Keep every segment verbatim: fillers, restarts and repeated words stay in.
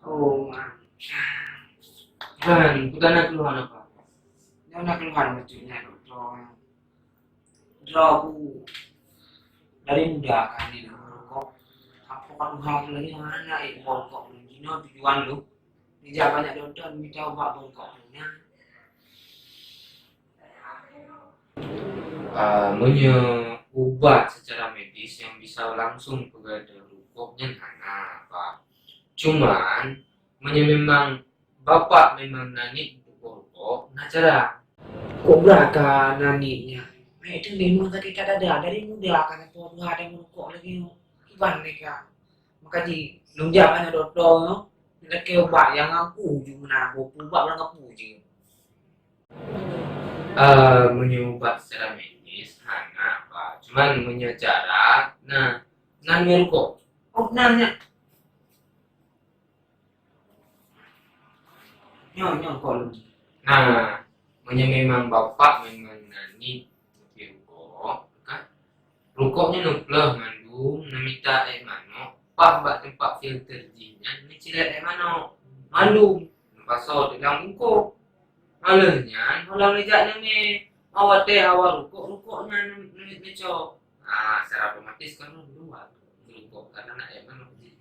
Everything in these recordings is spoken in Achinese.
Oh, ma. Kan, bukan na keluhan apa? Nyoe na keluhan bacut nyan, Dokto. Droe ku dari muda kan ni nak merokok. Apa kat tuha tu lagi mana eh merokok belum jino tujuan lu. Dijak banyak dokto minta ubat merokok tu nyan. Ah, meunyoe ubat secara medis nyang bisa langsung peugada rukok nyan hana, Pak. Cuman, meunyoe memang bapak memang na niet untuk rukok, na cara. Kok bra ka na niet nyan? Hai tu memang sakit kat dada dari muda kan apa dua ada merokok lagi. Kiban mereka. Maka ji, lôn jak aneuk dokto nyoe, lakée ubat nyang aku ju meunan, aku ubat barang aku je. Eh, meunyoe ubat secara medis hana, Pak. Cuman meunyoe cara, nah, nan meurukok. Oh, nan nyan. Nyoe, nyoe kok lôn. Nah, meunyoe memang bapak memang na niet rukok, kan? Rukok nyan neupleuh mandum, neumita ék manok, paih bak teumpat filter jih nyan neucilet ék manok. Mandum, neupasoe di lam bungkôh. Óh lheueh nyan, holang neujak neumè. Awai teh awai rukok, rukok nyan neu-, neu-, neucok. Ah, secara otomatis kan luwah rukok karena na ék manok jih.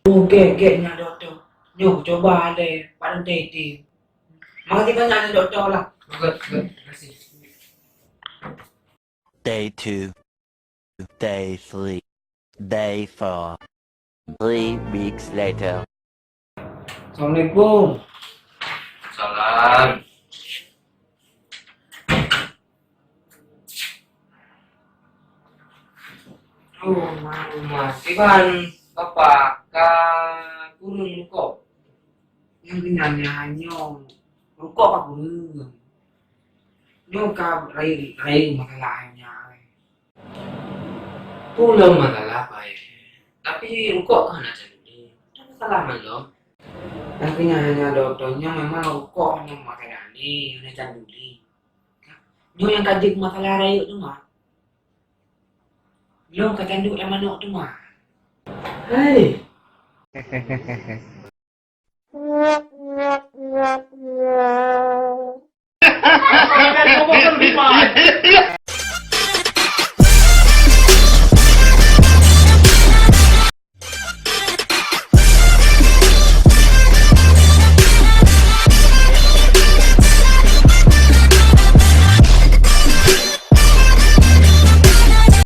Oh, gét, gét nyan dokto. Nyoe cuba lé, padum teuti. Makasih banyak nyan dokto lah. Good, good. Makasih. Day two. Day three. Day four. Three weeks later. Assalamualaikum. Salam. Oh, ma, ma, kiban bapak ka kureueng rukok. Nyang keunan nyan nyoe rukok ka kureueng. Nyoe ka rayeuk, rayeuk masalah nyan. Peue lom masalah, Pak, eh? Tapi rukok kan hana can duli. Ada masalah man lom. Tapi nyan hanya dokto nyoe memang rukok hana makai dani, hana can duli. Nyoe nyang ka jeuet masalah rayeuk teuma. Lôn ka tanduk lam manok teuma. Hai.